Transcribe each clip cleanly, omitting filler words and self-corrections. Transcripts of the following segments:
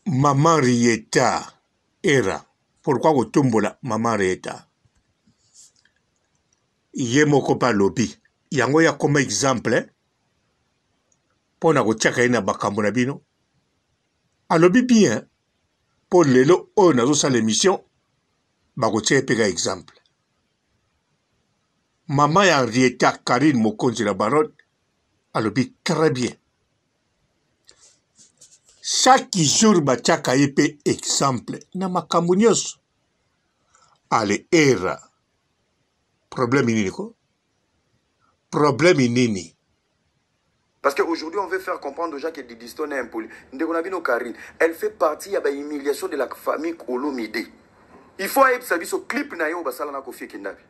Maman Rieta Era pourquoi kotumbola maman Rieta ye moko pe alobi yango ye akoma exemple mpo na kotiaka ye na makambo na bino alobi bien mpo lelo oyo nazosala emission bakotia ye mpe ka exemple mama ya Henrietta Carine Mokonzi la baronne alobi très bien Chaque jour batiaka ye pe exemple na makambo nyonso. Ale era problème nini ko? Problème nini? Parce qu'aujourd'hui, on veut faire comprendre aux gens que Didi Stone est impoli. Ndeko na bino Karine, elle fait partie ya ba humiliation de la famille Olomide. Il faut ayebisa biso clip na yo basala na Koffi ekendapi.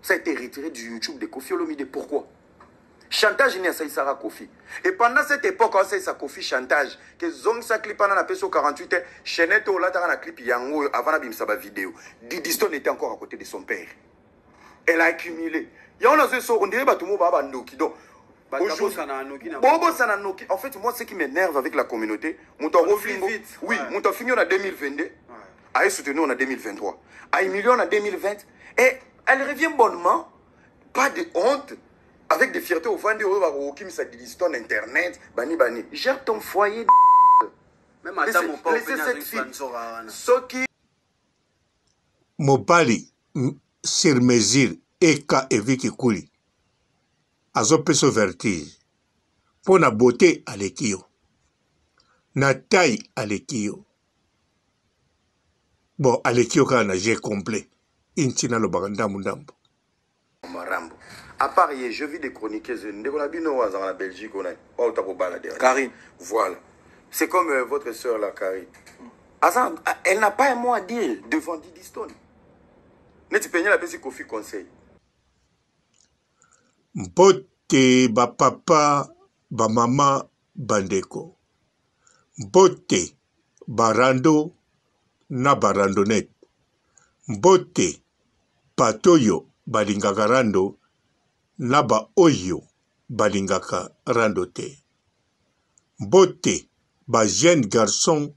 Ça a été retiré du YouTube de Koffi Olomide. Pourquoi Chantage nini asalisaka Koffi? Et pendant cette époque asalisa Koffi chantage que zongisa clip wana na peso 48 heures, chaînette oyo olataka na clip yango oyo avant nabimisa ba vidéo. Didi Stone était encore à côté de son père. Elle a accumulé. Yango nazo eso on dirait bato mo ba bandoki donc bobosana noki en fait moi ce qui m'énerve avec la communauté moto akofingo oui moto afingi yo na 2022 aye soutenir na 2023 ahumilie na 2020 et elle revient bonnement pas de honte avec des fiertés ovandi oyo bakokokimisa diliston internet bani bani gère ton foyer Même ata mopao laissez pene cette azongisi fille banzoka wana. soki Mobali sur mesure eka evi kikuli azopesa yo vertige mpo na beaute aleki yo na taille aleki yo bon aleki yo kaka na jeu complet inti nalobaka ndambu ndambu. Marambo. À part ye, je vis des chroniqueuses. Ndeko na bino oyo azalaka na Belgique oyo nani? Oyo auta kobala dernier. Karine. Voilà. C'est comme euh, votre sœur là, Karine. Aza, elle n'a pas un mot à dire devant Didi Stone. Neti Peniel apesi Koffi conseil. Mbote ba papa, ba mama, ba ndeko. Mbote ba rando na ba randonnette. Mbote bato oyo balingaka rando na ba oyo balingaka rando te. Mbote ba jeunes garçons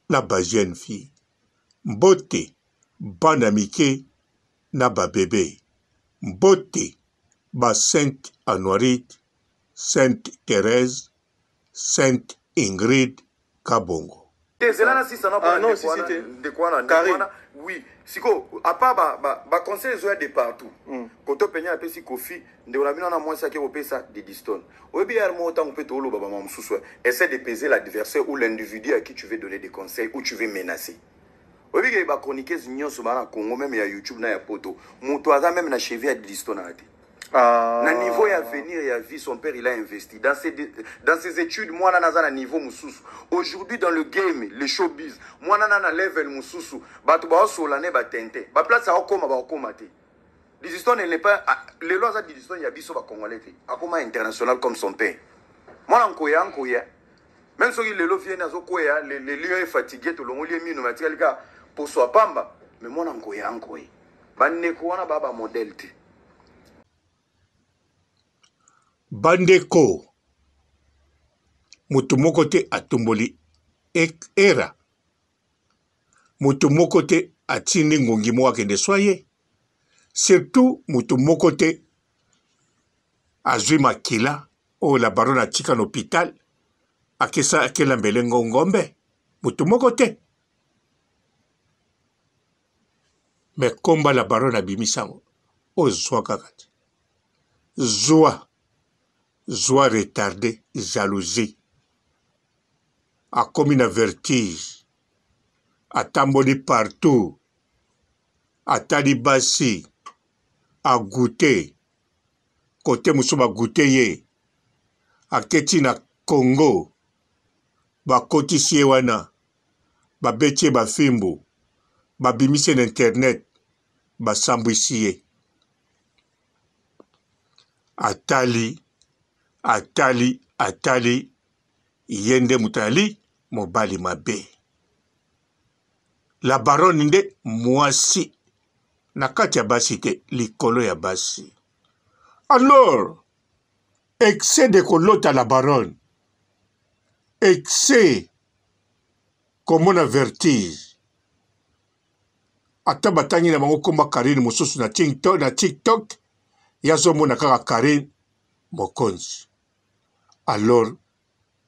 na ba jeunes filles. Mbote bana mike na ba bebes. Mbote ba Sainte Anuarite, Sainte Therèse, Sainte Ingrid Kabongo. Te zela na sisa na Ah non, ndeko si, si, wana te. ndeko wana ndeko Karine. wana oui siko à part ba ba, ba conseil ezoya de partout mm. koto penya apesi Koffi ndeko na bino wana mwasi ake kopesa Didi Stone oyebi yar moko ntango mpe tooloba bama mosusu essaie de peser l'adversaire ou l'individu à qui tu veux donner des conseils ou tu veux menacer oyebi ke ba chroniqueuse nyonso baa na Congo meme ya YouTube na ya poto moto aza meme na cheville ya Didi Stone aya te Ah. na niveau ya avenir ya vie son père il a investi dans ses, dans ses études mwana naza na niveau mosusu aujourd'hui dans le game le showbiz mwana na na level mosusu bato baosola ne batente baplace aokoma baokoma te Didistone elle n'est pas ah, lelo aza Didistone ya biso bacongolais te akoma international comme son père mwana nkoya nkoya même soki lelo viene azokweya le, le lion est fatigué tolongoli ye mino me atikali kaka poso ya pamba me mwana nkoya nkoye bandeko wana baa bamodele te Bandeko, moto moko te atumboli era, moto moko te atindi ngungi moko akende swa ye, surtout moto moko te azwi makila oyo la baronne atika na hopital akesa akelambele ngo ngombe, moto moko te. Mais komba la baronne abimisa yango oyo zwa kaka te zwa zwa retarde jalousie akomi na vertige atamboli partout atali basi agoute kote mosusu bagoute ye aketi na Congo bakotisi ye wana babeti ye ba fimbu, babimisi ye na internet, basambwisi ye. Atali, atali, atali, ye nde moto ali mobali mabe. La baronne nde mwasi na kati ya basi te, likolo ya basi. Alors, excès de kolota la baronne, excès. Komona vertige. Ata batangi na bango komba Carine mosusu na TikTok, na TikTok ye azomona kaka Carine Mokonzi. Alors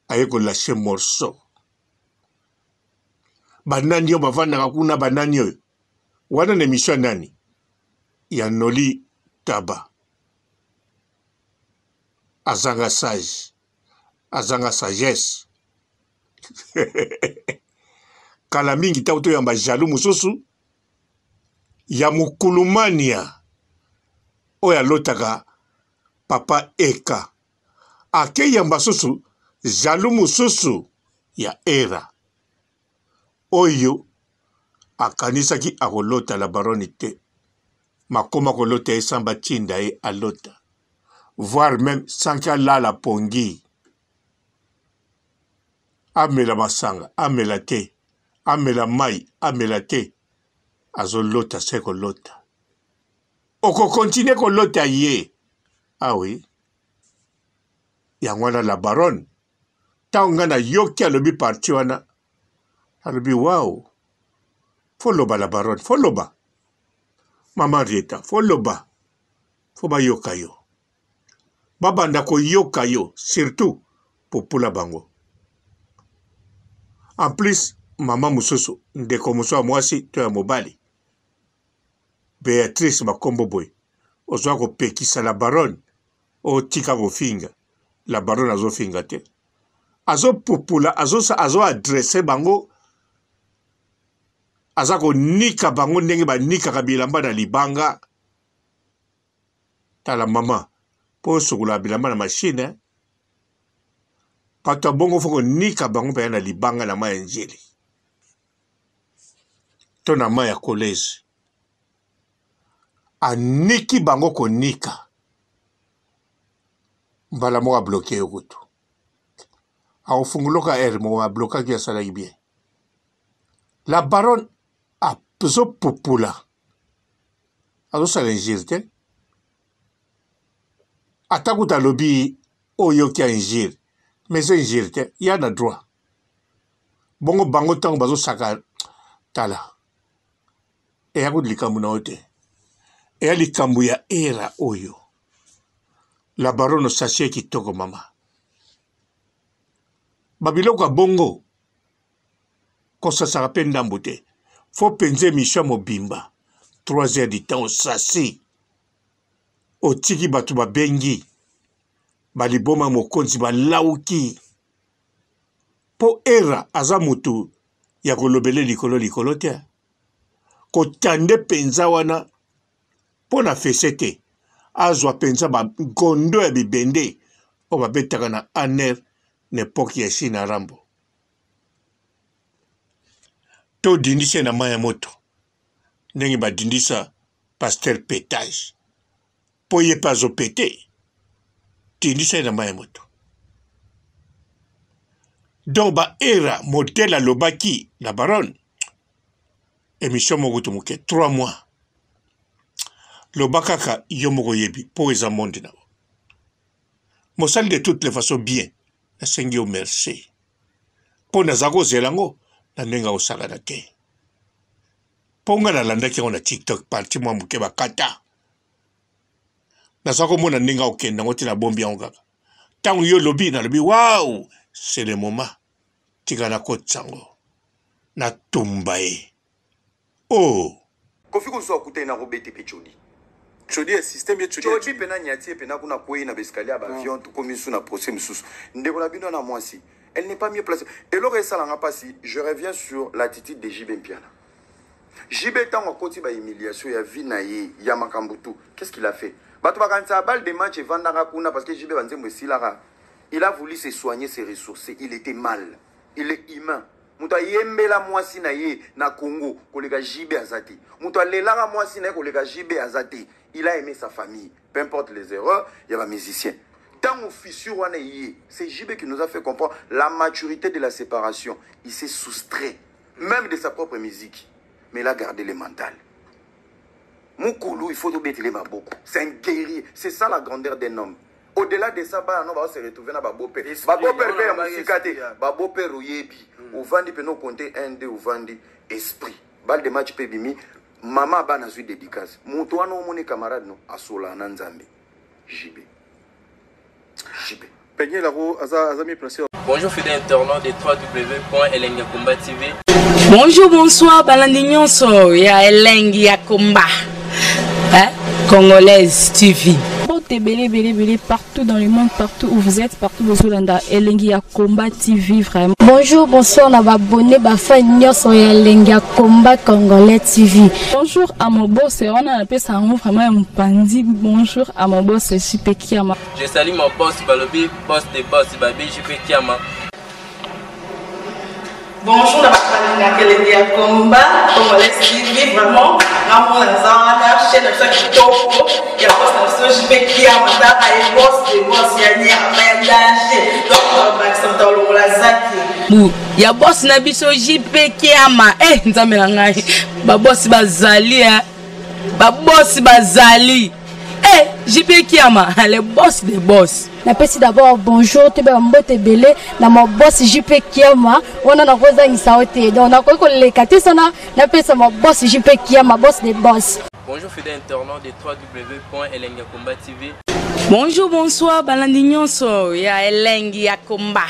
aye ko lacher morceau. Banani oyo bavandaka kuna banani oyo? Wana na emission ya nani? Ya Noli Taba. Azanga sage. Azanga sagesse. Kala mingi ntango toyamba jaloux mosusu ya mukulumania oyo alotaka papa Eka akeyamba susu jaloux mosusu ya Era oyo akanisaki akolota la baronne te makoma kolota ye sans batinda ye alota voire meme sans que alala pongi amela masanga amela te amela mai amela te azolota se kolota okokontinue kolota ye ah oui yango wana la baronne ntango ngai nayoki alobi parti wana alobi wau foloba la baronne foloba mama Henrietta foloba fo bayoka yo babanda koyoka yo surtout popula bango en plus mama mosusu ndeko mosusu ya mwasi to ya mobali Beatrice bakombo boye ozwa kopekisa la baronne otika kofinga la baronne azofinga te azopupula azo adresse bango aza konika bango ndenge banikaka bilamba na libanga tala mama mpo osokola bilamba na machine eh? bato ya bongo fo konika bango mpenza na libanga na mai ya njeli to na mai ya collège aniki bango konika mbala moko abloke yo kutu akofungoloka heure moko ablokaki asalaki bien la baronne azopupula azosala injure te ata kutu alobi oyoki ya injure mais eza injure te ya na droit bongo bango ntango bazosaka tala eya kutu likambo na yo te eya likambo ya era oyo la baronne sachet kitoko mama babiloko ya bongo kosasaka mpe ndambo te fo mpenza emission mobimba 3 heures du temps osasi otiki bato babengi baliboma mokonzi balauki mpo era aza motu ya kolobele likolo likolo te kotande mpenza wana mpo na fese te azwa mpenza bagondo ya bibende oyo babetaka na aner na epoke ya China Rambo. To dindisa ye na mai ya moto ndenge badindisa pasteur petage mpo ye mpe azopete dindisa ye na mai ya moto donc ba era modèle alobaki la baronne émission moko kutu moke 3 mois loba kaka yo moko oyebi mpo eza monde na yo mosali de toutes les façons bien nasengi yo merci mpo naza kozela yango na ndenge akosakana te mpo ngai nalandaki yango na tiktok parti mwa moke bakata naza komona ndenge akokende yango te nabombi yango kaka ntango yo olobi nalobi wau c'est le moment tika nakotisa yango natumba ye Oh! Koffi kusu akutani na Robete pe Cody. Cody ya système ye Cody. Cody pena nyati ye pena kuna kweyi na ba escalier ya ba avion tokomi su na procès mususu. Ndeko na bino na mwasi elle n'est pas mieux placée. Eloko esala nga pasi je reviens sur l'attitude de JB Mpiana. JB tango akoti ba humiliation ya vie na ye ya makambo tout qu'est-ce qu'il a fait? Bato bakanisaka balle de match evandaka kuna parce que JB ba nzembo esilaka. Il a voulu se soigner, se ressourcer, il était mal. Il est humain. Moto ayembela mwasi na ye na Congo koleka JB aza te. Moto alelaka mwasi na ye koleka JB aza te. Il a aimé sa famille, peu importe les erreurs ya ba musiciens. Tango fissure wana eye, c'est JB qui nous a fait comprendre la maturité de la séparation. Il s'est soustrait même de sa propre musique, mais il a gardé le mental. Mukulu, il faut tobetele maboko. C'est un guerrier. C'est ça la grandeur d'un homme. Au-delà de ça, bana no ba se retrouver na ba beau-père. Ba beau-père pe ya musika te, ba beau-père oyebi. Ovandi pe no compter 1 2 ovandi esprit. Balle de match pe bimi mama bana zui dédicace. Moto wana omoni camarade no asola na Nzambe. JB. JB. Peniel ako aza aza mieux placé. Bonjour fidèles internautes de www.elengiyakomba TV. Bonjour, bonsoir, balandi nyonso ya Elengi ya Komba. Hein? Congolaise TV. Mbote ebele ebele ebele partout dans le monde, partout où vous êtes, partout bozolanda Elengi ya Combat TV vraiment. Bonjour, bonsoir na ba abonné ba fan nyonso ya Elengi ya Combat Congolais TV. Bonjour à mon boss, wana napesa yango vraiment ya mopanzi. Bonjour à mon boss JP Kiama. Je salue mon boss Balobi, boss des boss Babi JP Kiama. Bonjour na bato balingaka elengi ya combat congolais TV vraiment ngamona naza wana chaîne na biso ya kitoko ya boss na biso JP Kiama tala ye boss de boss ya nyama ya danger donc bakisa moto alongola zaki bu ya boss na biso JP Kiama eh nzambe na ngai ba boss bazali eh ba boss bazali eh JP Kiama le boss des boss. Napesi d'abord bonjour toyeba mbote ebele na ma boss JP Kiama wana nakozangisa yo te donc nakoki koleka te sana napesa ma boss JP Kiama boss des boss. Bonjour fidèles internautes de www.elengiyakomba TV. Bonjour, bonsoir, balandi nyonso ya Elengi ya Komba.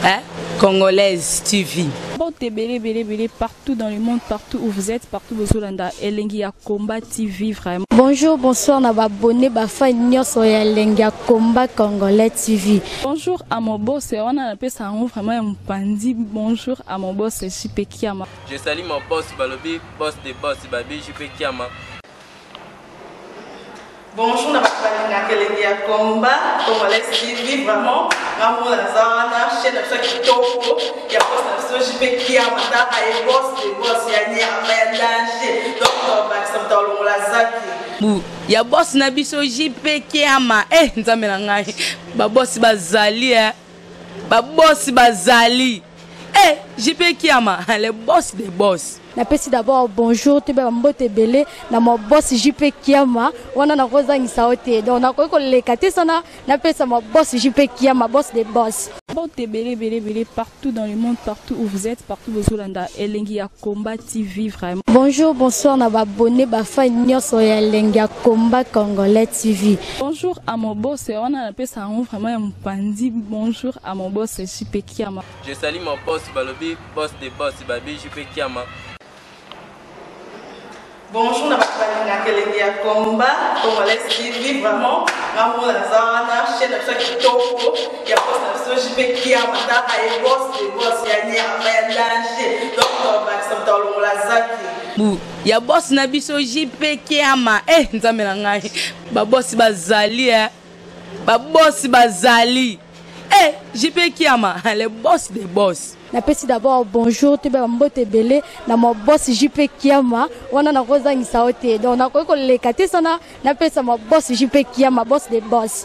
Hein? Congolaise TV. Mbote ebele ebele ebele partout dans le monde, partout où vous êtes, partout bozolanda Elengi ya Combat TV vraiment. Bonjour, bonsoir na ba abonné ba fan nyonso ya Elengi ya Combat Congolais TV. Bonjour à mon boss, wana napesa yango vraiment ya mopanzi. Bonjour à mon boss JP Kiama. Je salue mon boss Balobi, boss des boss Babi JP Kiama. Bonjour na bato balingaka elengi ya combat congolais TV vraiment ngamona naza wana chaîne na biso ya kitoko ya boss na biso JP Kiama tala ye boss de boss ya nyama ya danger donc bakisa moto alongola zaki bu ya boss na biso JP Kiama eh nzambe na ngai ba boss bazali eh ba boss bazali eh JP Kiama le boss des boss. Napesi d'abord bonjour toyeba mbote ebele na ma boss JP Kiama wana nakozangisa yo te donc nakoki koleka te sana napesa ma boss JP Kiama boss des boss. Mbote ebele ebele ebele partout dans le monde, partout où vous êtes, partout bozolanda Elengi ya Combat TV vraiment. Bonjour, bonsoir na ba abonné ba fan nyonso ya Elengi ya Combat Congolais TV. Bonjour à mon boss, wana napesa yango vraiment ya mopanzi. Bonjour à mon boss JP Kiama. Je salue mon boss Balobi, boss des boss Babi JP Kiama. Bonjour na bato balingaka elengi ya combat congolais TV vraiment ngamona naza wana chaîne na biso ya kitoko ya boss na biso JP Kiama tala ye boss de boss ya nyama ya danger donc bakisa moto alongola zaki bu ya boss na biso JP Kiama eh nzambe na ngai ba boss bazali eh ba boss bazali eh JP Kiama le boss des boss. Napesi d'abord bonjour toyeba mbote ebele na ma boss JP Kiama wana nakozangisa yo te donc nakoki koleka te sana napesa ma boss JP Kiama boss des boss.